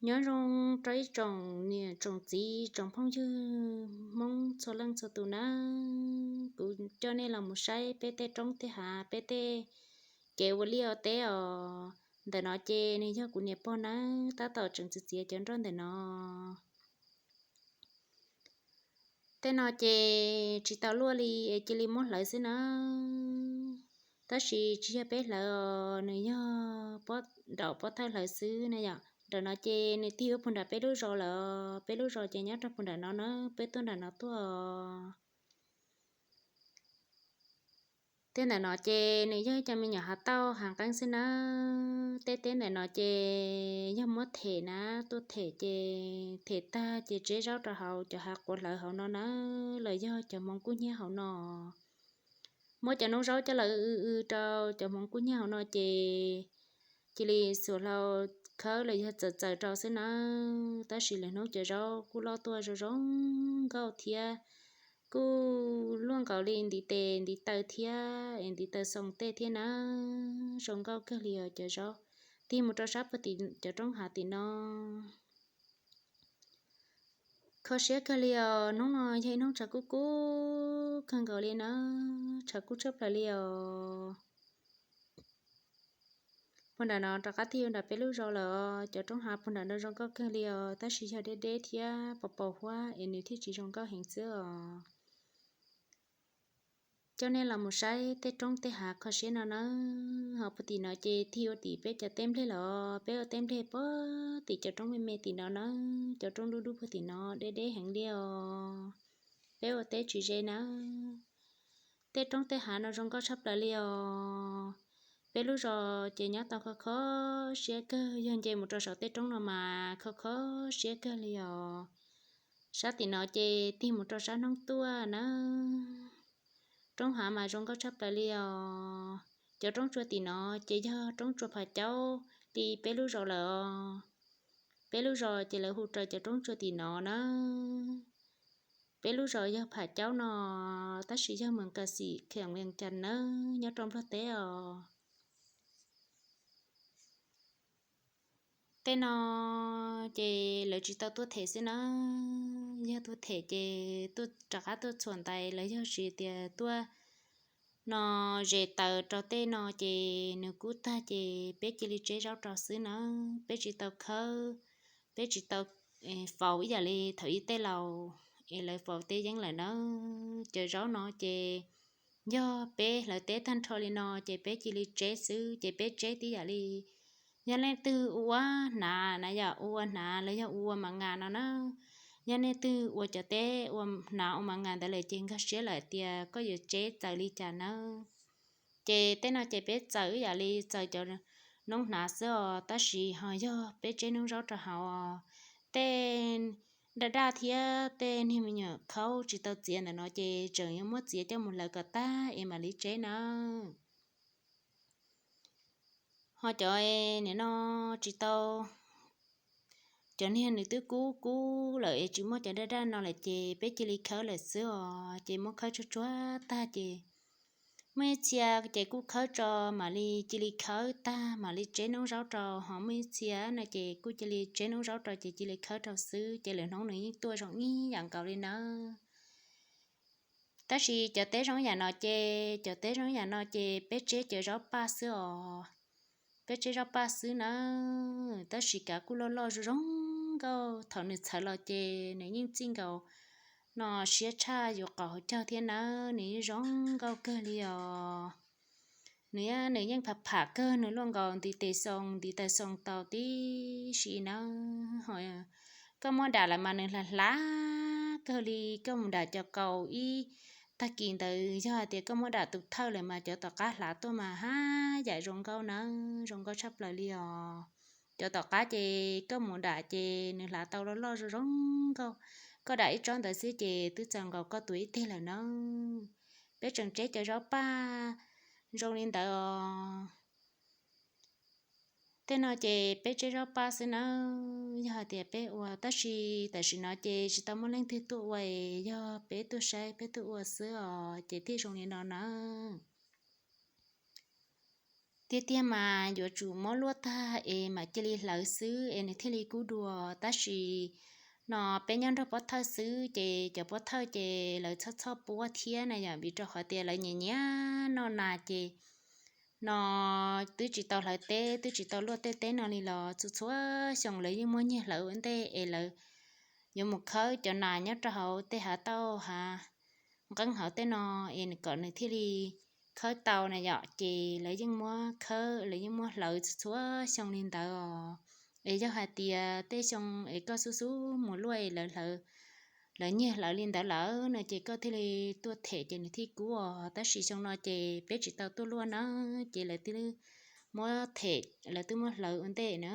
Nyob zoo rau ib tsoom niam tsoom txiv tsoom phooj ywg Hmoob txhua leej txhua tus nawb. Kuv coj nej los mus saib peb tej roob tej hav, peb tej kev ua liaj ua teb os. Ntawm no ces nws yog kuv niam pog nawb, tab tom tseem txiav txiav cov nroj ntawm no. Tej no ces tsis tau luaj li es cia li muab hlawv xwb nawb. Tab sis tsis yog peb hlawv os, nws yog nraum pob thawj hlawv xwb na yom. Nraum no ces nws tig ua puag nram peb lub zos lawm, peb lub zos ces nyob rau puag nram no na, peb tuaj nram no tuaj. Tej ntawm no ces nws yog ib cov me nyuam hav tauj hav nqeeb xwb nawb. Tej teb ntawm no ces yog muab them na, tuaj them ces them tag ces tseb zaub rau hauv cov hav quav hlawv hauv no na, los yog cov hmoov kub hnyiab hauv no. Muab cov noob zaub coj los w w rau cov hmoov kub hnyiab hauv no ces cia li xuas hlau khawb los yog txawm txaws rau xwb nawb. Tab sis lwm hnub cov zaub kuj loj tuaj zoo zoo nkauj thiab, kuj luaj nkaus li ntiv tes ntiv taw thiab es ntiv taw xoo tej thiab nawb. Zoo nkauj kawg li os cov zaub. Tig mus rau sab puag tim cov roob hav tim no. Kho siab kawg li os, hnub no yog ib hnub tshav kub kub kawg nkaus li nawb, tshav kub tshaj plaws li os. Puag nram no rov qab tig ua nram peb lub zos lawm, cov roob hav puag nram no zoo nkauj kawg li os, tab sis yog deb deb thiab pos pos huab es nws thiaj tsis zoo nkauj heev xwb os. Coj nej los mus saib tej roob tej hav kho siab no nawb. Ho puag tim no ces tig ua tim peb cov teb nplej lawm, peb ua teb nplej puag tim cov roob me me tim no nawb, cov roob dub dub puag tim no deb deb heev li os. Peb ua teb tsis ze nawb. Tej roob tej hav no zoo nkauj tshaj plaws li os. Peb lub zos ces nyob tau kho kho siab kawg, yog nce mus rau saum tej roob no mas kho kho siab kawg li os. Sab tim no ces tig mus rau sab hnub tuaj nawb. Roob hav mas zoo nkauj tshaj plaws li os. Cov roob tsua tim no ces yog roob tsua Pham Caub li peb lub zos lawm os. Peb lub zos ces lawv hu rau cov roob tsua tim no na. Peb lub zos yog Pham Caub no, tab sis yog Moos Kas Xim, kheem Vees Cas nawb, nyob rau Nplog teb os. Tej no ces lawv tsis tau tuaj them xwb na, yog tuaj them ces tuaj rov qab tuaj txhuam ntais los yog tsis tias tuaj no zes taws rau tej no ces nws kub tag ces peb cia li tseb zaub rau xwb na, peb tsis tau khawb, peb tsis tau faus ib yam li thaum ub tej laus es lawv faus tej yeeb lawm na. Cov zaub no ces yog peb hlawv teb tag nrho li no ces peb cia li tseb xwb, ces peb tseb tib yam li yog leej twg ua ua hnav na yom, ua ua hnav los yog ua ua mas ngas no na. Yog leej twg ua cov teb ua hnav ua mas ngas ntawd lawm ces nkag siab lawm tias koj yuav tseb txaws li cas nawb. Ces tej no ces peb txaws ib yam li txaws cov noob hnav xwb os, tab sis ho yog peb tseb noob zaub rau hauv os. Tej daj daj thiab tej niag me nyuam khaub tsis tau txiav ntawm no ces tseem yuav muab txiav coj mus hlawv kom tag es mam li tseb nawb. Ho cov nim no tsis tau, cov niag nws twb kub kub lawm es tsis muaj cov daj daj no lawm ces peb cia li khawb lawm xwb os, ces muab khawb tsuag tsuag tag ces muaj ib txhia ces kuj khawb tso mam li cia li khawb tag mam li tseb noob zaub rau, ho muaj ib txhia no ces kuj cia li tseb noob zaub rau ces cia li khawb rau xwb, ces lwm hnub nws yeej tuaj zoo ib yam nkaus li nawb. Tab sis cov teb zoo yam no ces, cov teb zoo yam no ces peb tseb cov zaub paj xwb os. Peb tseb zaub paj xwb nawb, tab sis kav kuj loj loj zoo zoo nkauj, thaum nws txhawv los ces nws yeej txij nkaus no siab tshaj yuav qos hauv caug thiab nawb, nws yeej zoo nkauj kawg li os. Nws, nws yeej pham pham kawg, nws luaj nkaus ntiv tes xoo ntiv taw xoo tau tib si nawb. Koj muab dam lawm mas nws hlav hlav kawg li, koj mus dam cov kaus ib tag kis ntawd yog hais tias koj muab dam tus thawj lawm mas cov tom qab hlav tuaj mas haj yam zoo nkauj nawb, zoo nkauj tshaj plaws li os. Cov tom qab ces koj mus dam ces nws hlav tau loj loj zoo zoo nkauj, koj dam ib tsob ntawd xwb ces twb txaus nkaus koj tuav ib teg lawm nawb. Peb tseem tseb cov zaub paj zoo li ntawd os. Tej no ces peb tseb zaub paj xwb nawb, yog hais tias peb ua, tab sis tam sim no ces tsis tau muaj leej twg tuaj ua es yog peb tuaj saib peb tuaj ua xwb os, ces thiaj zoo li no nawb. Tiag tiag mas yuav tsum muab luaj tag es mam cia li hlawv xwb es nws thiaj li kub dua. Tab sis no peb nyob nrog pov thawj xwb ces cov pov thawj ces lawv txhob txhob puab thiab na yom, vim rau qhov tias lawv nyiam nyiam noj nas ces no twb tsis tau hlawv teb twb tsis tau luaj tej teb no li los txhua txhua xyoo lawv yeej muab nyiag hlawv ua ntej es lawv yuav mus khawb cov nas nyob rau hauv tej hav tauj hav nqeeb hauv tej no es kom nws thiaj li khawb tau na yom, ces lawv yeej muab khawb lawv yeej muab hlawv txhua txhua xyoo li ntawd os. Es yog hais tias tej xyoo es koj xub xub mus luaj es lawv nyiag hlawv li ntawd lawm no ces koj thiaj li tuaj them ces nws thiaj kub os. Tab sis xyoo no ces peb tsis tau tuaj luaj na, ces lawv twb muab them, lawv twb muab hlawv ua ntej na.